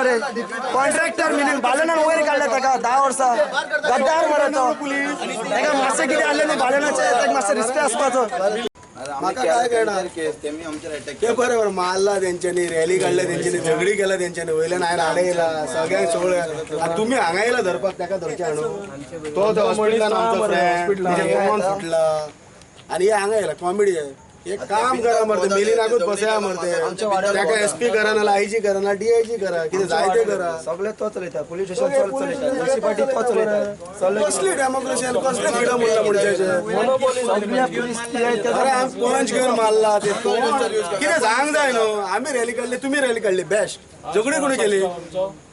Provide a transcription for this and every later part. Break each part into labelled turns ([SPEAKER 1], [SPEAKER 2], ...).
[SPEAKER 1] मरे. कॉन्ट्रॅक्टर मिलिंद बालनान वयर काडले ताका 10 वर्सां. गद्दार मरे तो. ताका मातशें कितें आहलें न्हू बालनाचें, ताका मातशें रिस्पेक्ट आसपाचो.
[SPEAKER 2] म्हाका काय कळना, ते बरें बरें मारला तेंच्यांनी, रॅली काडल्या तेंच्यांनी, झगडी केल्या तेंच्यांनी, वयल्यान हांवें हाडे येयला सगळ्यांक सोळ. आनी तुमी हांगा येयला धरपाक. ताका धरचें हाडून तो तो हॉस्पिटलान आमचो फ्रेंड, तेजें तोंड फुटला आनी हे हांगा येयला. कॉमेडी. एक काम करा मरे, मिलिनाकूच बसया मरे. ताका एसपी करा नाल्यार आयजी करा ना डीआयजी करा, कितें जाय ते करा.
[SPEAKER 1] सगळे तो चलयता. पुलीस स्टेशन चड चलयता, म्युनिसिपालिटी तो चलयता.
[SPEAKER 2] कसली डेमोक्रेसी आनी कसलें फ्रिडम उरला मनशाचें?
[SPEAKER 1] सगळ्या पुलीस पीआय.
[SPEAKER 2] अरे, आमी पंच घेवन मारला ते कितें सांग जाय न्हू. आमी रॅली काडली, तुमी रॅली काडली, बेस्ट. झगडी कोणी केली?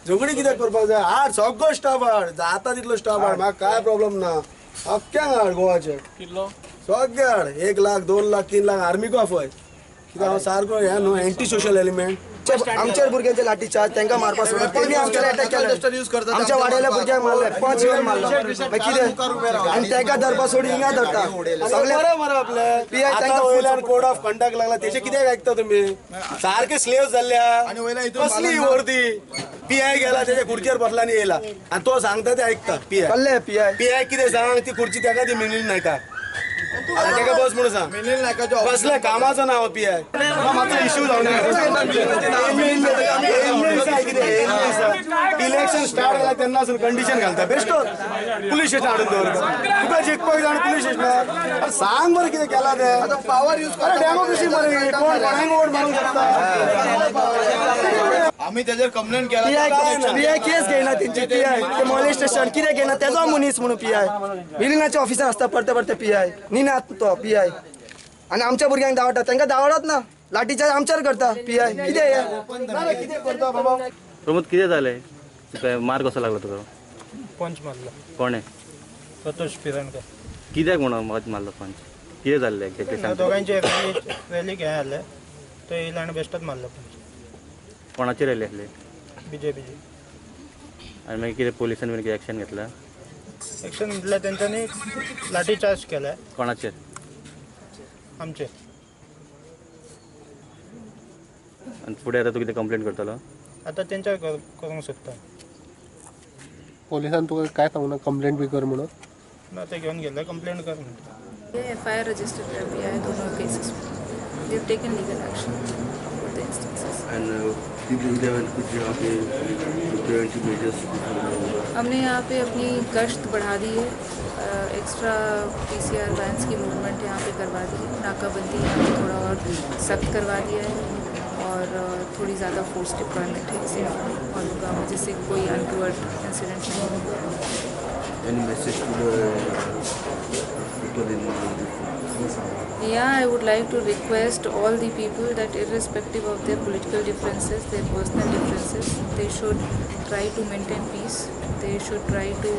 [SPEAKER 2] झगडी कित्याक करपाक जाय? हाड सगळो स्टाफ हाड, जाता तितलो स्टाफ हाड, म्हाका काय प्रॉब्लम ना. अख्ख्यांक हाड, गोवाचे सगळे हाड. 1 लाख, 2 लाख, 3 लाख आर्मीको आफय. कित्याक हांव सारको हें न्हू एंटी सोशल एलिमेंट.
[SPEAKER 1] आमच्या भुरग्यांचे लाठी चार्ज, तांकां मारपा सोडून तेणी आमचेर अटॅक केले. आमच्या वाड्याल्या भुरग्यांक मारले, पंच येवन मारलो. मागीर कितें? आनी तांकां धरपा सोडून हिंगा धरता सगळे.
[SPEAKER 2] बरें मरे आपले.
[SPEAKER 1] PI
[SPEAKER 2] आतां
[SPEAKER 1] तांकां
[SPEAKER 2] वयल्यान कोड ऑफ कंडक्ट लागला, तेचे कित्याक आयकता तुमी? सारके स्लेव जाल्ल्या. कसली वर्दी? पीआय गेला, तेच्या खुर्चेर बसला आनी येयला आनी तो सांगता ते आयकता पीआय.
[SPEAKER 1] कळ्ळें पीआय.
[SPEAKER 2] पीआय कितें सांग, ती खुर्ची ताका ती मिलिंद नायका. आनी ताका बस म्हणून सांग. कसल्या कामाचो ना हो पीआय. मातसो इश्यू जावन इलेक्शन स्टार्ट जाला तेन्ना कंडिशन घालता. बेश्टो पुलीस स्टेशन हाडून दवरता. तुका जिखपाक जाण पुलीस स्टेशनार. सांग बरें, कितें केलां तें?
[SPEAKER 1] Power use.
[SPEAKER 2] अरे, डेमोक्रेसी मरे, कोण कोणाक वोट मारूंक शकता.
[SPEAKER 3] आम्ही त्याच्यावर कंप्लेंट केला.
[SPEAKER 1] पीआय, पीआय केस घेयना तेंची. पीआय ते मॉलेस्टेशन कितें घेयना. तेजो मनीस म्हणून पीआय मिलिनाचे ऑफिसार आसता परते परते. पीआय निनात तो पीआय. आनी आमच्या भुरग्यांक धांवटा, तांकां धांवडत ना. लाठीचार्ज आमच्यार करता पीआय. कितें हें?
[SPEAKER 2] कितें करता बाबा?
[SPEAKER 4] प्रमोद, कितें जालें तुका? मार कसो लागलो तुका?
[SPEAKER 5] पंच मारलो.
[SPEAKER 4] कोणें?
[SPEAKER 5] संतोष पिरणकर.
[SPEAKER 4] कित्याक म्हणून मारलो पंच? कितें जाल्लें एक्झॅक्टली सांग.
[SPEAKER 5] दोगांचे रॅली रॅलीक हें जालें, तो येयलो आनी बेश्टोच मारलो पंच.
[SPEAKER 4] कोणाची रॅली आसली?
[SPEAKER 5] बीजेपीची.
[SPEAKER 4] आनी मागीर कितें, पोलिसान बीन कितें एक्शन घेतला?
[SPEAKER 5] एक्शन म्हटल्यार तेंच्यांनी लाठी चार्ज केलाय.
[SPEAKER 4] कोणाचेर?
[SPEAKER 5] आमचेर.
[SPEAKER 4] आनी फुडें आतां तूं कितें कंप्लेन करतलो?
[SPEAKER 5] आतां तेंच्यार करूंक सोदता.
[SPEAKER 6] पोलिसान तुका काय सांगूना, कंप्लेंट बी कर म्हणून?
[SPEAKER 5] ना, ते घेवन गेले, कंप्लेंट कर म्हणटा.
[SPEAKER 7] ये एफआईआर रजिस्टर कर दिया है दोनों केसेस में. We have taken legal action for the instances.
[SPEAKER 8] And level कुछ यहाँ पे प्रिवेंटिव मेजर्स?
[SPEAKER 7] हमने यहाँ पे अपनी गश्त बढ़ा दी है. एक्स्ट्रा पीसीआर वैन्स की मूवमेंट यहाँ पे करवा दी है. नाकाबंदी यहाँ पे थोड़ा और सख्त करवा दिया है और थोड़ी ज़्यादा फोर्स डिप्लॉयमेंट है इसे और गाँव में, जिससे कोई अनटूवर्ड इंसिडेंट नहीं हो.
[SPEAKER 8] Any message to the people in
[SPEAKER 7] Yeah, I would like to request all the people that irrespective of their political differences, their personal differences, they should try to maintain peace. They should try to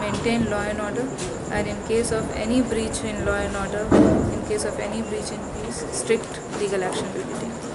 [SPEAKER 7] maintain law and order. And in case of any breach in law and order, in case of any breach in peace, strict legal action will be taken.